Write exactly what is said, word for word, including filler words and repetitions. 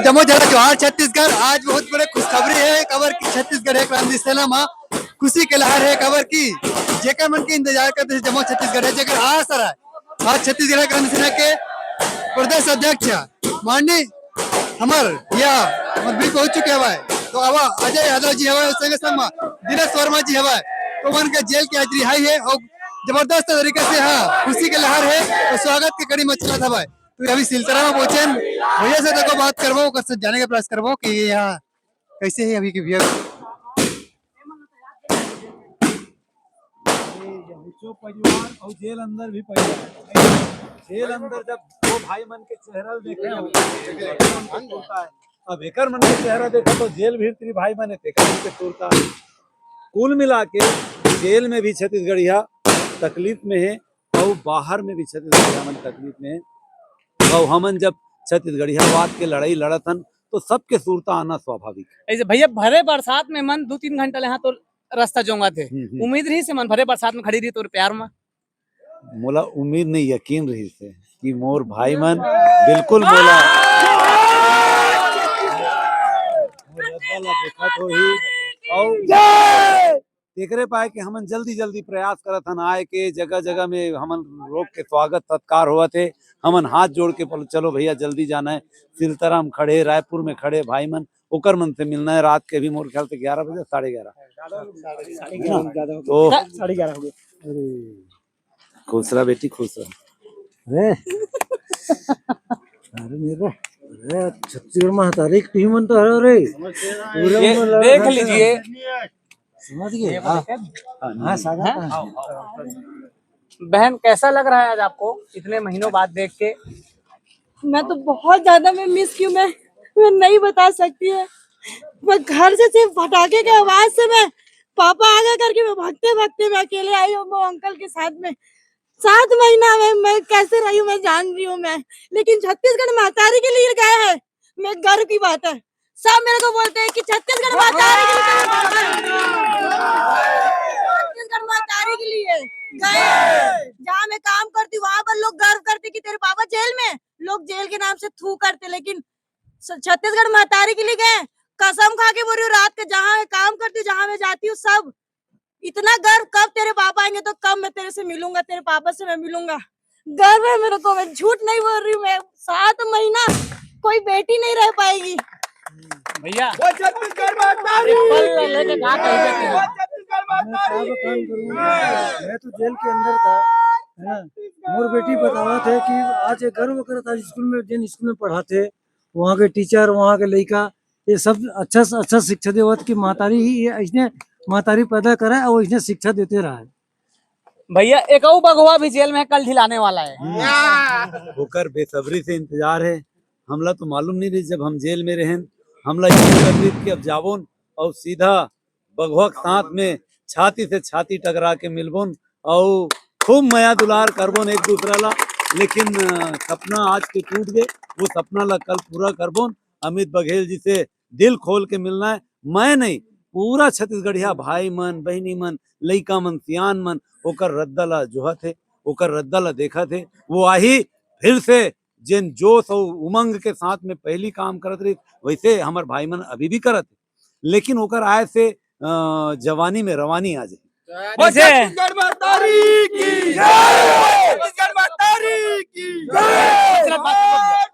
जम्मो झन ला जोहार छत्तीसगढ़। आज बहुत बड़े खुशखबरी हे, काबर कि छत्तीसगढ़ हे क्रांति सेना मा खुशी के लहर हे, काबर कि जेकर मन के इंतजार करत हे जम्मो छत्तीसगढ़ हे, जेकर आस हे, आज छत्तीसगढ़ हे क्रांति सेना के प्रदेश अध्यक्ष माननीय हमर या हमर भी पहुंच चुके हवय। तो अब अजय यादव जी हवय, संगे संग मा दिनेश वर्मा जी हवय, तो मन के जेल के आज रिहाई हे और जबरदस्त तरीके से, हाँ, खुशी के लहर हे और स्वागत के कड़ी मचलत हवय। तो अभी सिलतरा में पहुंचे हन, भैया से देखो बात करबो, ओकर से जाने के प्रयास करबो कि यहाँ कैसे हे अभी के भैया। जो परिवार और जेल अंदर भी परिवार, जेल अंदर जब दो भाई मन के चेहरा देखे होता है, अब एकर मन के चेहरा देखा तो जेल भीतरी भाई मन हे, तेकर मन के सुरता हे। कुल मिला के जेल में भी छत्तीसगढ़िया तकलीफ में हे और बाहर में भी छत्तीसगढ़िया मन तकलीफ में हे। और हमन जब छत्तीसगढ़ियावाद के लड़ाई लड़त हन तो सबके सुरता आना स्वाभाविक हे। ऐसे भैया, भरे बरसात में मन दो तीन घंटा ले यहाँ तो रास्ता जोंगा थे। हम्म, हम्म। उम्मीद रहिस हे मन भरे बरसात में खड़ी रही तोर प्यार में? मोला उम्मीद नहीं, यकीन रहिस हे कि मोर भाई मन बिल्कुल मोला, मोर रद्दा ला देखत होही। और तेकरे पाए के हमन जल्दी जल्दी प्रयास करत हन आए के, जगह जगह में हमन रोक के स्वागत सत्कार होवत हे। हमन हाथ जोड़ के बोल, चलो भैया जल्दी जाना हे, सिलतरा म खड़े, रायपुर में खड़े भाई मन, ओकर मन से मिलना हे। रात के भी मोर ख्याल से ग्यारह बजे, साढ़े ग्यारह। साढ़े ग्यारह, ज्यादा हो गया। तो साढ़े ग्यारह हो गया। अरे, खुश रहा बेटी, खुश रहा। अरे, अरे मेरा, अरे छत्तीसगढ़ महतारी के टीम मन तो हरे रे। पूरा ये मन लगा देख था। लीजिए। समझ गए? हाँ, हाँ, सागर हैं? का। बहन, कैसा लग रहा है आज आपको इतने महीनों बाद देख के? मैं तो बहुत ज्यादा, मैं मिस की हूँ, मैं, मैं नहीं बता सकती है। मैं घर से सिर्फ पटाखे के आवाज से मैं पापा आ गए करके मैं भागते भागते मैं अकेले आई हूँ वो अंकल के साथ में। सात महीना में मैं कैसे रही हूँ मैं जान रही हूँ मैं, लेकिन छत्तीसगढ़ महतारी के लिए गए हैं, मैं गर्व की बात है। सब मेरे को बोलते हैं कि छत्तीसगढ़ महतारी के लिए गए। छत्तीसगढ़ महतारी के लिए गए। जहाँ मैं काम करती हूँ वहां पर लोग गर्व करते कि तेरे पापा जेल में, लोग जेल के नाम से थू करते, लेकिन स-, छत्तीसगढ़ महतारी के लिए गए। कसम खा के बोल रही हूँ, रात के जहाँ मैं काम करती हूँ, जहाँ मैं जाती हूँ, सब इतना गर्व, कब तेरे पापा आएंगे तो कब मैं तेरे से मिलूंगा, तेरे पापा से मैं मिलूंगा। गर्व है मेरे को, मैं झूठ नहीं बोल रही हूँ, मैं सात महीना कोई बेटी नहीं रह पाएगी। भैया, वो छत्तीसगढ़ महतारी पल लेके कहा कह देते हैं। वो छत्तीसगढ़ महतारी मैं तो जेल के अंदर था, है ना? मोर बेटी बतावत हे कि आज ये गर्व करत हे, स्कूल में, जिन स्कूल में पढ़ाथे, वहाँ के टीचर, वहाँ के लइका, ये सब अच्छा से अच्छा शिक्षा देवत कि महतारी ही ये ऐसने महतारी पैदा करे और ऐसने शिक्षा देते रहे। भैया, एक अउ बघवा भी जेल में कल ढिलाने वाला है। हम्म। ओकर बेसब्री से इंतजार हे। हमला तो मालूम नहीं रहिस, जब हम जेल में रहेन, हमला ये लग रहिस कि अब जाबोन और सीधा बघवा के साथ में छाती से छाती टकरा के मिलबोन और खूब मया दुलार करबोन एक दूसरा ला। लेकिन, अ, सपना आज के टूट गए, वो सपना ला कल पूरा करबोन। अमित बघेल जी से दिल खोल के मिलना हे। मैं नहीं, पूरा छत्तीसगढ़िया भाई मन, बहिनी मन, लइका मन, सियान मन ओकर रद्दा ला जोहत हे, ओकर रद्दा ला देखत हे। वो आही फिर से, जेन जोश और उमंग के साथ में पहली काम करत रहिस, वैसे हमर भाई मन अभी भी करत हे, लेकिन ओकर आए से, अ, जवानी में रवानी आ जाए। वो जय। छत्तीसगढ़ महतारी की जय। छत्तीसगढ़ महतारी की जय।